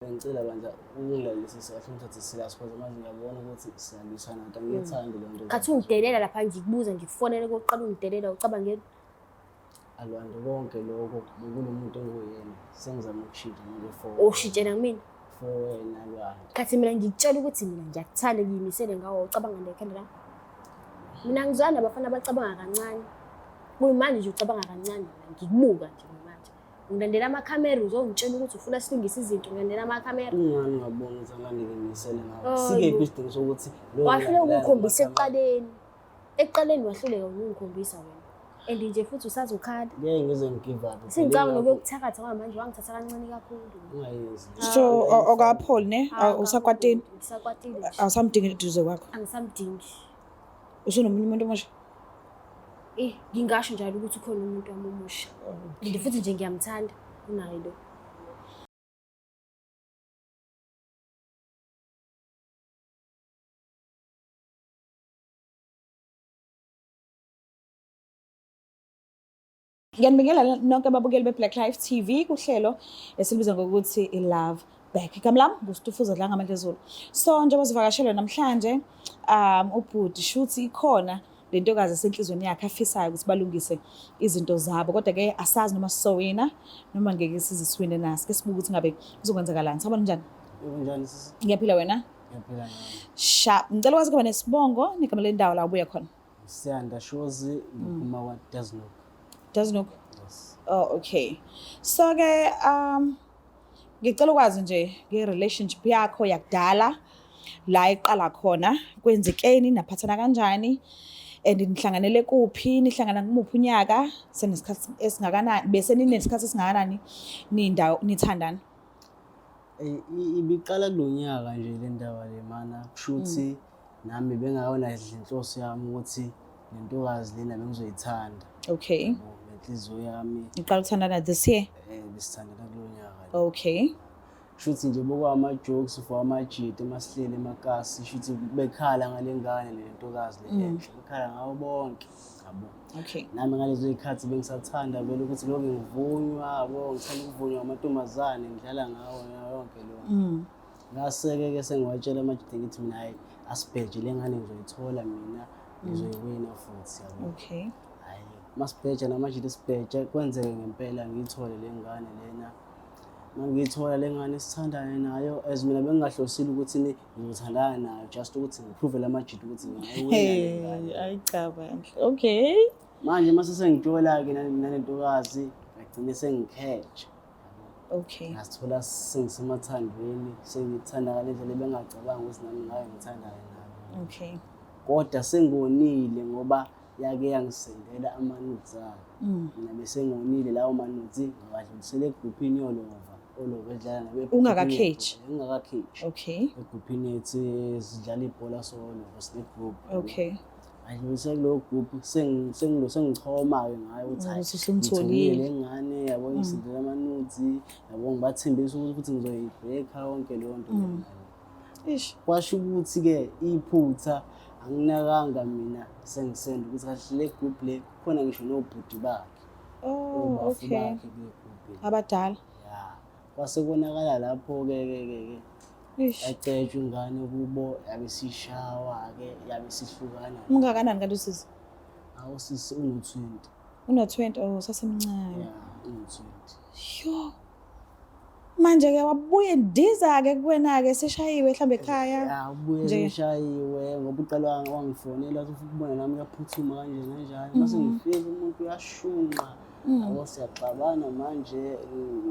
Bengicela bandla ungilalelisise kahle ungithathe serious because manje ngiyabona ukuthi siyalwisana kanti angiyithandi le nto. Khathi ungidelela lapha ngikubuza ngikufonele kokuqala ungidelela ucabangeni. Alwande konke lokho bekulo muntu enguyena sengizama ukushintsha manje for Ushintshela kumina. For wena Lwande. Khathi mina ngikutshela ukuthi mina ngiyakuthanda ngiyimisele ngawo ucabanga ngekhanda la. Mina ngizwana nabafana abacabanga kancane. Kuyimanje nje ucabanga kancane mina ngikubuka nje manje. Ngilandela amakhamera uzongitshela ukuthi ufuna silungise izinto ngilandela amakhamera. Kungani ungaboni ukuthi angani ngimisele ngawe? Oh, Sikephi bo. isidingo sokuthi lo Wahluleka ngilandela ukungikhombisa amakhamera? ekuqaleni. Ekuqaleni wahluleka ukungikhombisa wena. And nje futhi usazokhala. Ngeke ngize ngigive up. Sengicabanga nokuyokuthakatha ngoba manje wangithatha kancane kakhulu. Ungayenzi. So okaPaul ne usakwatini? Ngisakwatile nje. Awusamdingi eduze kwakho. Angisamdingi. Usunomunye umuntu omusha? Eh, ngingasho njalo ukuthi ukhona umuntu wami omusha. And futhi nje ngiyamthanda kunaye lo. Ngiyanibingelela nonke ababukeli be-Black Life TV kuhlelo esilibiza ngokuthi i-Love Back. Igama lami nguStufuza Dlanga Amandlezulu. So njengoba sivakashelwe namhlanje ubhuti shuthi ikhona le ntokazi esenhlizweni yakhe afisayo ukuthi balungise izinto zabo kodwa ke asazi noma sizowina noma ngeke size siwine na. Sike sibuke ukuthi ngabe kuzokwenzakalani. Sawubona njani? Kunjani sisi? Ngiyaphila wena? Ngiyaphila nami. Sharp. Ngicela ukwazi ukuba nesibongo negama lendawo la ubuya khona. Siyanda Shozi ngiphuma kwa Desnok. Desnok. Yes. Oh okay. So ke ngicela ukwazi nje nge-relationship yakho yakudala la iqala khona kwenzekeni naphathana kanjani and nihlanganele kuphi nihlangana kumuphi unyaka senesikhathi esingakanani bese ninesikhathi esingakanani nindawo nithandana. Ibiqala kulo nyaka nje le ndaba le mana kusho ukuthi nami bengayona inhloso yami ukuthi le ntokazi lena bengizoyithanda. Okay. Yabo, ngenhliziyo yami. Niqala ukuthandana this year? Besithandana kulo nyaka. Okay. Shuthi nje bokwama-jokes for amajita emasihleli emakasi shuthi bekhala ngale ngane le ntokazi le enhle bekhala ngawo bonke yabo. Okay. Nami ngalezo zikhathi bengisathanda vele ukuthi lokho ngivunywa yabo ngithanda ukuvunywa amantombazane ngidlala ngawo nayo yonke leyo nto. Ngase-ke ke sengiwatshela amajita ngithi mina hhayi asibheje le ngane ngizoyithola mina ngizoyiwina futhi yabo. Okay. Hhayi masibheja namajita sibheje kwenzeke ngempela ngiyithole le ngane lena. Mangiyithola le ngane sithandane nayo as mina bengingahlosile ukuthi ni ngizothandana nayo just ukuthi ngiprove la majita ukuthi ngiyayiwina le ngane. Hayi cha bandla. Okay. Manje mase sengitshola-ke nale ntokazi ngagcine sengikheja. Okay. Ngasithola sengisemathandweni sengithanda ngale ndlela ebengingacabanga ukuthi nami ngaye ngithandane nayo. Okay. Kodwa sengonile ngoba yake yangisendela ama-nudes ayo. Mina bese ngonile lawo ma-nudes ngawadlulisela egruphini yolova olova edlala nabo egruphini Ungakakheji? yethu. Ngingakakheji. Okay. Egruphini yethu sidlala ibhola solova sine-group. Okay. Ngadlulisa kulowo group sengichoma-ke ngayo ukuthi hhayi, Ukuthi usumtholile. ngitholile le ngane yabo ngisendela ama-nudes yabo ngibathembisa ukuthi futhi ngizoyi-break-a yonke leyo nto leyo. Ish. Kwasho ukuthi-ke iphutha anginakanga mina sengisenda ukuthi kahle le group le kukhona ngisho nobhuti bakhe. Oh, Obafu okay. bakhe kule group le. Abadala. Ya. Kwase konakala lapho-ke ke ke ke. Ish. Yacetshwa ingane kubo yabe sishawa-ke yabe sihlukana. Ungakanani kanti usisi? Awu sisi uno-20. Uno-20 oh sasemncane. Ya, uno-20. Yo. Manje ke wabuye ndiza ke kuwena ke seshayiwe mhlambe ekhaya. Ya, ubuye Nje. seshayiwe ngoba uqala wangifonela wathi ufuna ukubona nami uyaphuthuma kanje kanjani. Mase ngifika umuntu uyashunqa. Yabo siyaxabana manje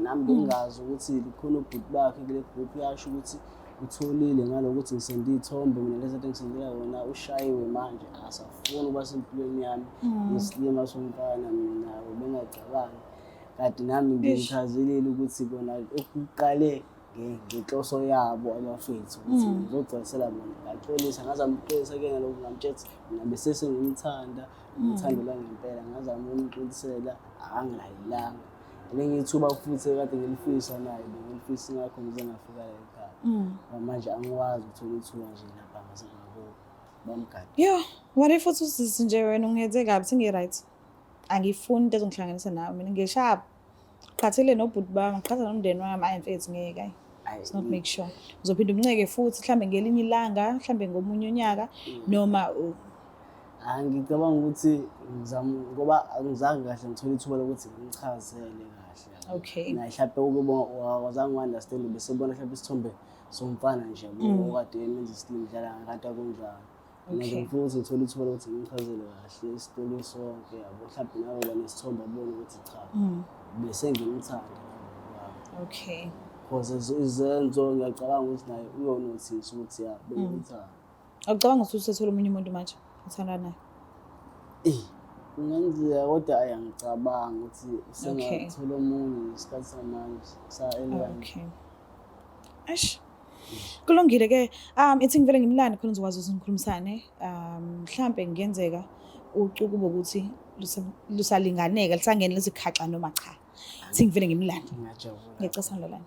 nami bengingazi ukuthi likhona ubhuti bakhe kule group uyasho ukuthi utholile ngalokuthi ngisende iy'thombe mina lezi zinto engisendela kona ushayiwe manje akasafuni ukuba sempilweni yami ngisilima somfana mina ubengacabangi kanti nami ngimchazelile ukuthi kona okuqale ngenhloso yabo abafethu ukuthi ngizogcwalisela bona ngaxolisa ngazama ukuxolisa kuyena lokhu ngamtshela ukuthi mina bese sengimthanda uthando lwangempela ngazama ukumxolisela akangilalelanga elinye ithuba futhi ekade ngilifisa naye bengilifisa ngakho ngize ngafika la ekhaya Ngoba manje angikwazi ukuthola ithuba nje lapha ngasengakubo bamgade. Yo, what if uthi usisi nje wena ungenze kabi sengi-right. Angifuni into ezongihlanganisa nawe mina ngishapha. Qhathile nobhuti bami, ngiqhatha nomndeni wami, ayi mfethu ngeke ayi. Let's not make sure. Uzophinda umnceke futhi mhlambe ngelinye ilanga, mhlambe ngomunye unyaka noma Hayi, ngicabanga ukuthi ngizama ngoba angizange kahle ngithole ithuba lokuthi ngimchazele kahle. Naye mhlawumbe ukuba wazange u-understand bese bona mhlawumbe isithombe somfana nje yabo okade emenza isilima dlala kanti akunjalo. Mina nje ngifuna ukuthi ngithole ithuba lokuthi ngimchazele kahle isitori sonke yabo mhlawumbe nawe uba nesithombe abone ukuthi cha bese ngimthanda. Because izenzo ngiyacabanga ukuthi naye uyonothisa ukuthi ya bengimthanda. Awucabanga ukuthi usethola omunye umuntu manje othandana naye? Eh, kungenzeka kodwa ayi angicabanga ukuthi usengathola omunye ngesikhathi samanje sa-L1. Okay. Eish. Kulungile ke. Ithi ngivele ngimlande khona uzokwazi ukuthi ngikhulumisane. Mhlambe kungenzeka ucuku bokuthi lusalinganeka lisangene lizikhaxa noma cha. Ithi ngivele ngimlande. Ngiyajabula. Ngiyacela sangilalane.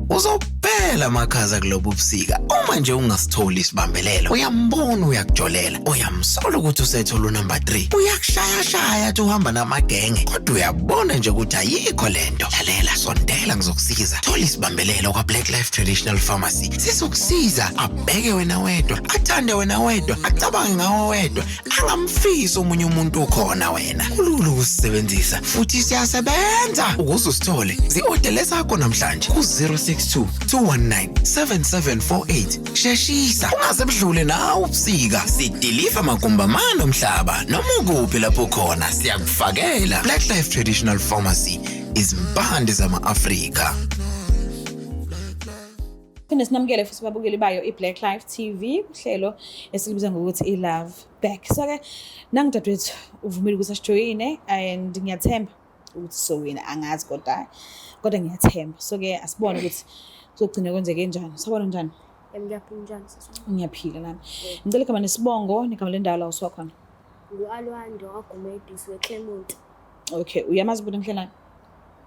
Uzophela amakhaza kulobu busika uma nje ungasitholi isibambelelo. Uyambona uyakujolela, uyamsola ukuthi usethola unumber 3. Uyakushayashaya athi uhamba namagenge, kodwa uyabona nje ukuthi ayikho lento. Lalela, sondela ngizokusiza. Thola isibambelelo kwa Black Life Traditional Pharmacy. Sizokusiza abheke wena wedwa, athande wena wedwa, acabange ngawe wedwa, angamfisi omunye umuntu ukhona wena. Kulula ukusisebenzisa futhi siyasebenza. Ukuze usithole, zi-odele sakho namhlanje ku-062 219 7748. Sheshisa, ungaze budlule nawe ubusika. Sidiliva magumbamane omhlaba noma ukuphi lapho khona siyakufakela. Black Life Traditional Pharmacy, izimpande zama-Afrika. Phinde sinamukele futhi babukeli bayo i-Black Life TV uhlelo esilibiza ngokuthi i-Love Back. So ke nangu dadewethu uvumile ukuthi asijoyine and ngiyathemba ukuthi sowina angazi kodwa kodwa ngiyathemba. So ke asibone ukuthi kuzogcina kwenzeke njani. Sabona njani? Ngiyaphila njani sisi wami? Ngiyaphila nami. Ngicela igama nesibongo negama lendawo la usuka khona. Ngu-Alwande wakwaGumede ngisuke eClermont. Okay, uyamazi ubhuti Mhlelane?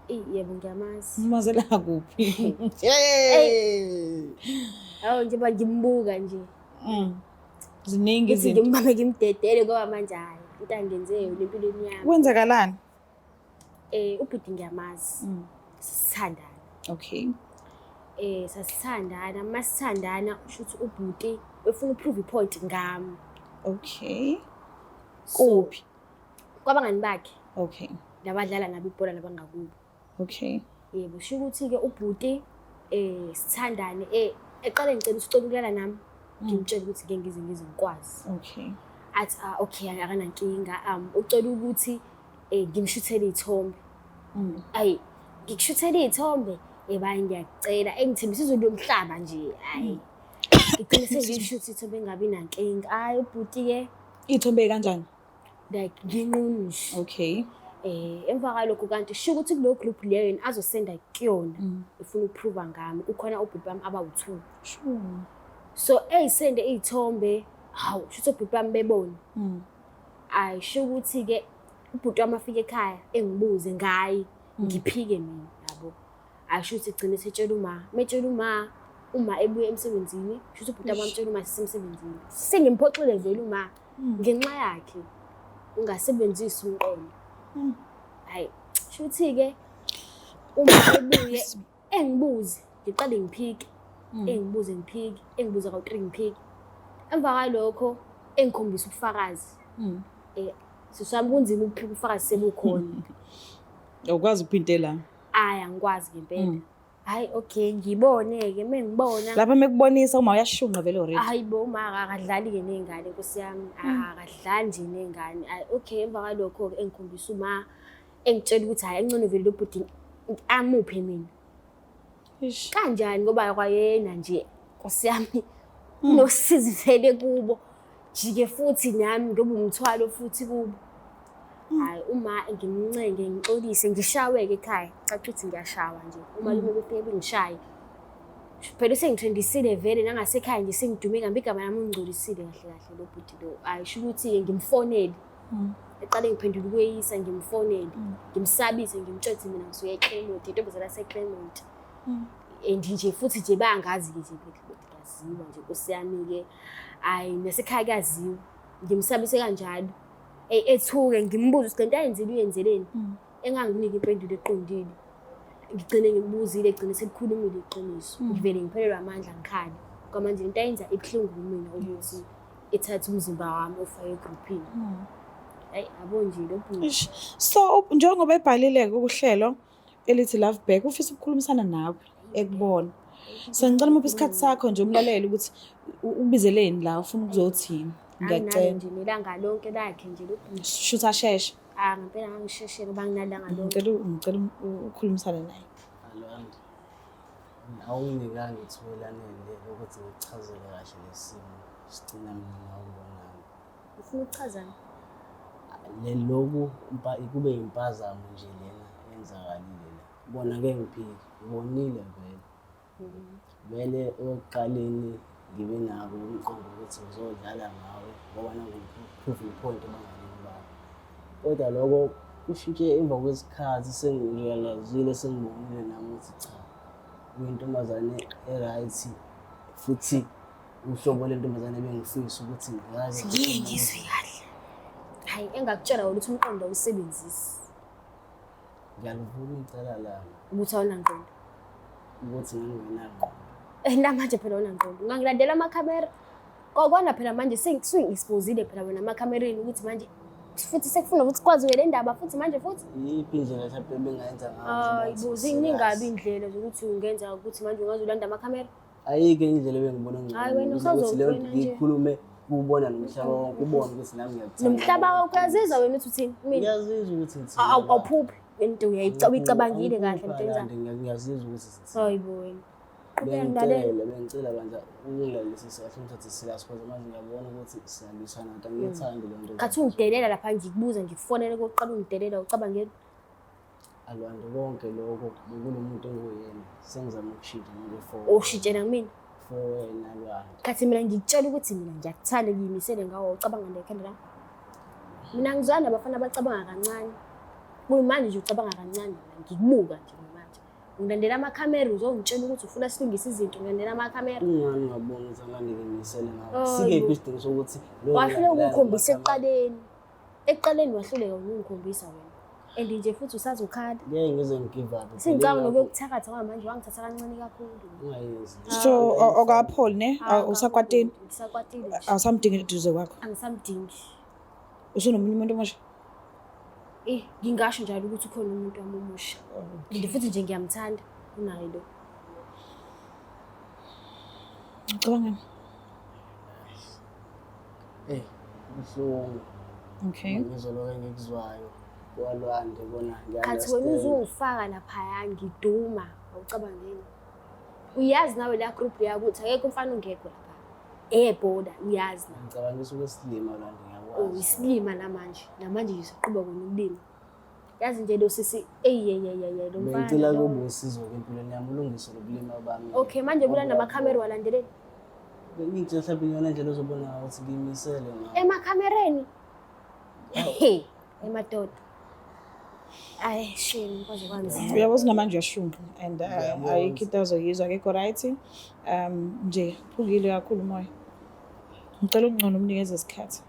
Eyi, yebo ngiyamazi. Umazela kuphi? Hawu njengoba ngimbuka nje. Ziningi Ngithi izinto. ngimbambe ngimdedele ngoba manje hhayi into angenze yona empilweni yami. Kwenzakalani? Ubhuti ngiyamazi. Sisithandana. Sasithandana, masithandana kusho ukuthi ubhuti wefuna uprove ipoint ngami. Kuphi? Kwabangani bakhe. Nabadlala nabo ibhola nabangakubo. Yebo, sho ukuthi-ke ubhuti sithandane eqale ngicela ukuthi ucela ukulala nami. Ngimtshele ukuthi ngeke ngize ngize ngikwazi. Athi okay akanankinga, ucela ukuthi ngimshuthele iy'thombe. Ayi, ngikushuthele iy'thombe, bayi ngiyakucela, engithembisa izulu lomhlaba nje, ayi. Ngigcine sengimshuthe iy'thombe engabi nankinga. Ayi ubhuti-ke. Iy'thombe kanjani? Like nginqunu nje. Emva kwalokho kanti sho ukuthi kuleyo group leyo yena azosenda kuyona ufuna ukuprova ngami kukhona ubhuti bami abawu-2. So eyisende iy'thombe, hawu sho ukuthi ubhuti bami bebona. Ayi sho ukuthi-ke ubhuti wami afike ekhaya engibuze ngaye ngiphike mina yabo. Asho ukuthi gcine setshela uma, metshela uma, uma ebuye emsebenzini, sho ukuthi ubhuti wami amtshela uma sisemsebenzini. Sengimphoxile vele uma ngenxa yakhe ungasebenzisi umqondo. Hayi, sho ukuthi-ke uma ebuye engibuze, ngiqale ngiphike, engibuze ngiphike, engibuze kawu-3 ngiphike. Emva kwalokho engikhombisa ubufakazi. Sisi wami kunzima ukuphika ubufakazi sebukhona. Awukwazi ukuphindela? Ayi, angikwazi ngempela. Hayi, okay, ngibone-ke, uma ngibona. Lapha mekubonisa uma uyashunqa vele already. Hayi bo, uma akadlali-ke ney'ngane, Nkosi yami. Akadlali nje ney'ngane. Hayi, okay, emva kwalokho-ke engikhombisa uma engitshela ukuthi hhayi, engcono vele lo bhuti amuphe mina. Kanjani ngoba kwayena nje, Nkosi yami, unosizi vele kubo. Jike futhi nami ngoba umthwalo futhi kubo. Hayi, uma ngimncenge ngixolise ngishaweke ekhaya, caca ukuthi ngiyashawa nje. Umalume befike bengishaye. Phela usengithendisile vele nangasekhaya nje sengidume kabi igama lami ungcolisile kahle kahle lo bhuti lo. Hayi, sho ukuthi ngimfonele. Eqale ngiphendula ukweyisa ngimfonele. Ngimsabise ngimtshele ukuthi mina ngisuke eClermont, intombazane yaseClermont. And nje futhi nje bayangazi-ke nje kuyaziwa nje Nkosi yami-ke. Hhayi, nasekhaya kuyaziwa. Ngimsabise kanjalo. Ethuke ngimbuze ukuthi lento ayenzile uyenzeleni. Enganginiki impendulo eqondile. Ngigcine ngimbuzile, egcine selikhulumile iqiniso. Ngivele ngiphelelwe amandla ngikhale. Kwamanje into ayenza ibuhlungu kumina ukuthi ethathe umzimba wami ufake egruphini. Hayi yabo nje lo bhuti. Eish. So njengoba ebhalile kuhlelo elithi Love Back ufisa ukukhulumisana nawe ekubona. So ngicela umuphe isikhathi sakho nje umlaleli ukuthi ukubizeleni la ufuna ukuzothini. Anginalo Ngiyacela. nje nelanga lonke lakhe nje lo bhuti. Shuthi asheshe. Ah ngempela ngangisheshe ngoba nginalanga lonke. Ngicela ukhulumisane naye. Alwande, awunginikanga ithuba elanele lokuthi ngikuchazele kahle lesi simo sigcina mina nawe ubonana. Ufuna ukuchazani? Le loku kube impazamo nje lena eyenzakalile la. Bona ngeke ngiphike, ngibonile vele. Vele ekuqaleni ngibe nako umqondo ukuthi ngizodlala ngawe ngoba nangu-prove point ebanganini bami. Kodwa lokho kushintshe emva kwesikhathi sengi-realise-ile sengibonile nami ukuthi cha, uyintombazane e-right futhi uhlobo lentombazane ebengifisa ukuthi ngikaze Ngike ngizwe kahle. Hayi engakutshela wona ukuthi umqondo awusebenzisi. Ngiyalivuma icala lami. Ukuthi awunangqondo. Ukuthi ngangingenangqondo. Eh namanje phela awunangqondo. Ungangilandela amakhamera. Kokona phela manje sengi-expose-ile phela wena amakhamereni ukuthi manje futhi sekufuna ukuthi kwaziwe le ndaba futhi manje futhi. Iyiphi indlela mhlawumbe ebengayenza ngayo? Hayi bo, ziningi indlela zokuthi ungenza ukuthi manje ungaze ulande amakhamera. Ayikho indlela ebengibona ngcono. Hayi wena ukuthi leyo nto usazowena nje. ngiyikhulume kubona nomhlaba wonke ubone ukuthi nami ngiyakuthanda. Nomhlaba wonke uyazizwa wena ukuthi uthini mina. Ngiyazizwa ukuthi ngithini. Awuphuphi into uyicabangile kahle into yenzayo. Ngiyazizwa ukuthi sithini. Hayi bo wena. Qhubeka ngilalela. Bengicela bengicela bandla ungilalelisise kahle ungithathe serious because manje ngiyabona ukuthi siyalwisana kodwa ngiyethanda le nto. Khathi ungidelela lapha ngikubuza ngikufonele kokuqala ungidelela ucabangeni. Alwande konke lokho bekulo muntu enguyena sengizama ukushintsha manje for Ushintshela kumina. for wena Lwande. Khathi mina ngikutshela ukuthi mina ngiyakuthanda ngiyimisele ngawo ucabanga ngekhanda la. Mina ngizwana nabafana abacabanga kancane. Kuyimanje nje ucabanga kancane mina ngikubuka nje manje. Ngilandela amakhamera uzongitshela ukuthi ufuna silungise izinto ngilandela amakhamera. Kungani ungaboni ukuthi Alwande ngiyimisele ngawe? Oh, Sikephi bo. isidingo sokuthi lo Wahluleka ngilandela ukukhombisa amakhamera? ekuqaleni. Ekuqaleni wahluleka ukungikhombisa wena. And nje futhi usazokhala. Ngeke ngize ngi-give up. Sengicabanga nokuyokuthakatha ngoba manje wangithatha kancane kakhulu. Ungayenzi. So okapholi ne usakwatini Ngisakwatile nje. awusamdingi eduze kwakho. Angisamdingi. Usunomunye umuntu omusha. Eh, ngingasho njalo ukuthi ukhona umuntu wami omusha. And futhi nje ngiyamthanda kunaye lo. Ucabangani? Eh, kubuhlungu. Okay. Ngizwa lokho engikuzwayo. Kwalwande kona Khathi wena uzungifaka laphaya ngiduma awucabangeni. Uyazi nawe la group yakuthi akekho umfana ongekho lapha. Ebhoda uyazi nawe. Ngicabangisa ukwesilima Lwande Oh, ngiyakwazi. isilima namanje. Namanje nje usaqhuba kona ukulima. Yazi nje lo sisi eyeyeyeye lo mfana. Bengicela lo. kube usizo-ke empilweni yami ulungise lobulima bami. Okay, manje kulanda amakhamera walandeleni. Bengitshela mhlawumbe iyona ndlela ozobona ngayo ukuthi ngiyimisele ngayo. Emakhamereni. Hey, emadoda. Ay, shame kwaze kwanzima. Uyabo sinamanje uyashunqa and Ngiyabona. ayikho into azoyizwa akekho right. Nje phukile kakhulu umoya. Ngicela ukungcono umnikeze isikhathi.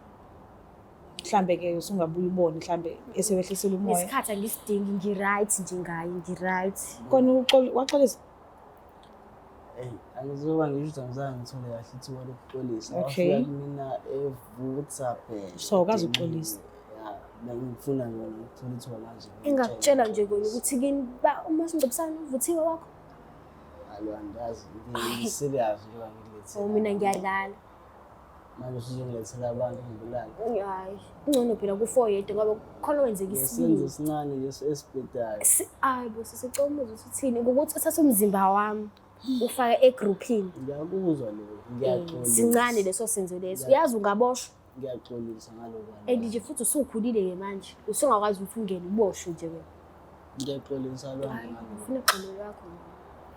Mhlambe ke usungabuya ubone mhlambe esewehlisile umoya. Isikhathi angisidingi ngi-right nje ngaye, ngi-right. Kona waxolisa. Eyi, angizoba ngisho ukuthi angizange ngithole kahle ithuba lokuxolisa. Okay. Wafika kumina evutha phela. So, awukaze uxolise? Ya, bengifuna ngona ukuthola ithuba manje. Engakutshela nje kona ukuthi kini ba umasingcwabisane uvuthiwe wakho. Alwandazi, ngi-serious njengoba ngikulethela. Oh mina ngiyadlala. Manje usuzongilethela abantu ngibulale. Hayi, kungcono phela ku-four yedwa ngoba khona wenzeka Ngesenzo isibili. esincane nje esibhedayo. Hayi bo sisicela umuzi ukuthi uthini ngokuthi uthathe umzimba wami ufake egruphini. Ngiyakuzwa lokho, ngiyaxolisa. Sincane leso senzo leso. Uyazi ungaboshwa. Ngiyaxolisa ngalokho. And nje futhi usukhulile-ke manje usungakwazi ukuthi ungene uboshwe nje wena. Ngiyaxolisa Lwande Hayi, ngalokho. ngifuna uxolo lwakho.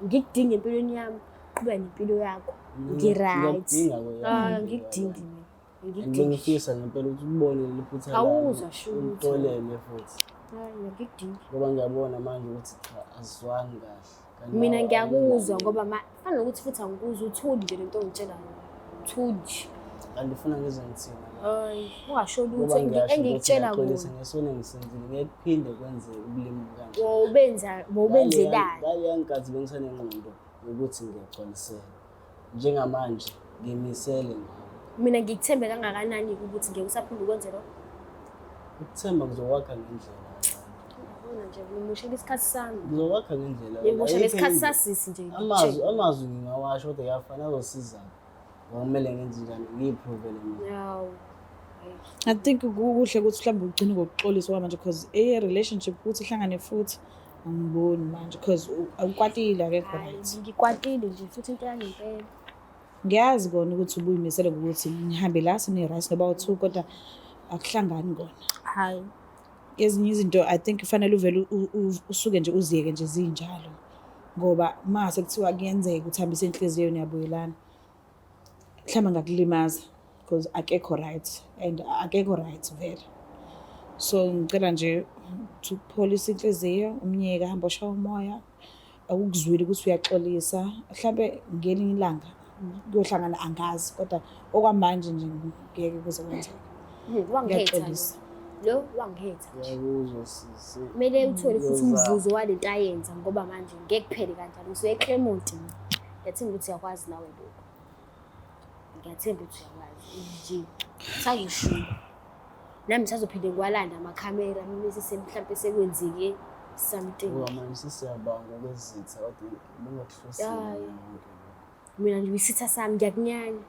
Ngikudinga empilweni yami, qhubeka nempilo yakho. Ngi-right. Ngiyakudinga wena. Ah, ngikudingi mina. And Ngikudingi. bengifisa ngempela ukuthi ubone leli phutha lami, Awuzwa sho ukuthi. ungixolele futhi. Hayi, ngikudingi. Ngoba ngiyabona manje ukuthi cha asizwani kahle. Kanti Mina nawe ngiyakuzwa awungilaleli. ngoba fana nokuthi futhi angikuzwa uthuli nje lento ongitshela yona. Uthuli nje. Kanti ufuna ngize ngithini? Hayi, ungasho lutho Ngoba ngiyasho ukuthi engikutshela ngiyaxolisa kona. ngesona engisenzile, ngeke kuphinde kwenzeke ubulimi kanje. Wobenza wobenzelani? Ngaleya nkathi bengisanengqondo yokuthi ngiyagcwalisela. Njengamanje ngimisele ngawe. Mina ngikuthembe kangakanani ukuthi ngeke usaphinde ukwenze lokho? Ukuthemba ngizokwakha ngendlela. Yabona nje ngimoshela isikhathi sami. Ngizokwakha ngendlela. Ngimosha Ayikho ngesikhathi enye sasisi nje. Amazwi ngingawasho kodwa kuyafana azosizana. Ngoba kumele ngenze njani ngiyiprovele mina. Yawu. I think kuhle ukuthi mhlawumbe ugcine ngokuxolisa kwamanje because eye-relationship ukuthi ihlangane futhi angiboni manje because ukwatile akekho Hayi, right. ngikwatile nje futhi into yangempela. Ngiyazi kona ukuthi ubuyimisele ngokuthi nihambe la sine-rice noba u-two kodwa akuhlangani kona. Hayi. Ezinye izinto I think kufanele uvele usuke nje uziyeke nje zinjalo ngoba mase kuthiwa kuyenzeka uthambise inhliziyo niyabuyelana mhlawumbe ngakulimaza because akekho right and akekho right vele. So ngicela nje ukuthi upholise inhliziyo umyeke ahambe oshaya umoya akukuzwile ukuthi uyaxolisa mhlambe ngelinye ilanga kuyohlangana angazi kodwa okwamanje nje ngeke kuze kwenzeke. Wangikhetha Ngiyaxolisa. lo wangikhetha nje. Ngiyakuzwa sisi. Kumele uthole futhi Ngiyozama. umvuzo walento ayenza ngoba manje ngeke kuphele kanjalo. Ngisuke eClermont mina. Ngiyathemba ukuthi uyakwazi nawe lokho. Ngiyathemba ukuthi uyakwazi nje. Sazoshuba. Nami ngisazophinde ngiwalanda amakhamera mase mhlampe sekwenzeke something. Ngoba manje sesiyabanga ukwezitha kodwa bengakuhlosile Hayi. yonke lokho. Mina nje uyisitha sami ngiyakunyanya.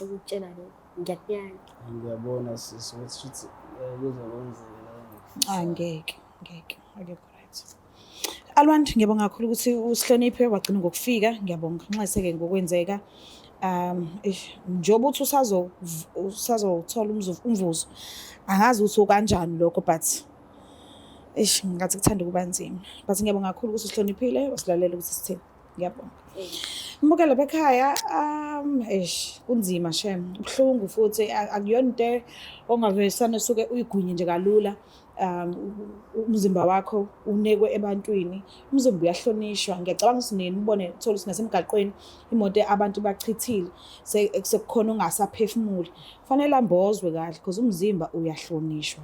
Ukukutshela lokho ngiyakunyanya. Ngiyabona sisi ukuthi shuthi kuze kwenzeke la engikufisayo. Angeke, ngeke, akekho right. Alwand, ngiyabonga kakhulu ukuthi usihloniphe wagcina ngokufika. Ngiyabonga. Nxese-ke ngokwenzeka. Eish, njengoba uthi usazothola umvuzo. Angazi ukuthi ukanjani lokho but eish ngathi kuthanda ukuba nzima. But ngiyabonga kakhulu ukuthi usihloniphile wasilalela ukuthi sithini. Ngiyabonga. Mbukela bekhaya, eish kunzima shem. Ubuhlungu futhi akuyona into ongavesane usuke uyigwinye nje kalula. Umzimba wakho unekwe ebantwini, umzimba uyahlonishwa. Ngiyacabanga ukuthi nini ubone uthole ukuthi nasemgaqweni imoto abantu bachithile sekukhona ongasaphefumuli. Kufanele ambozwe kahle because umzimba uyahlonishwa.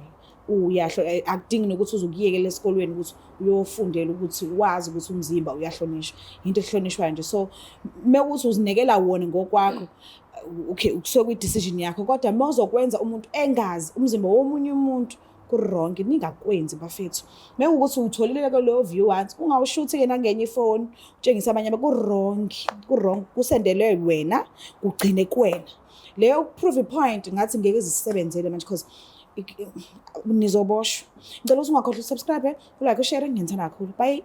Akudingi nokuthi uze ukuyekele esikolweni ukuthi uyofundela ukuthi wazi ukuthi umzimba uyahlonishwa. Into ehlonishwayo nje. So mekuthi uzinekela wona ngokwakho, okay, kusuke kwi-decision yakho, kodwa uma uzokwenza umuntu engazi umzimba womunye umuntu ku-wrong, ningakwenzi bafethu. Mekuwukuthi utholile ke leyo view once, ungawushuthi-ke nangenye ifoni utshengise abanye ku-wrong, ku-wrong, kusendelwe wena, kugcine kuwena. Leyo prove point ngathi ngeke izisebenzele manje because nizoboshwa. Ngicela ukuthi ungakhohlwa usubscribe, ulike, ushare, ngiyanithanda kakhulu. Bye.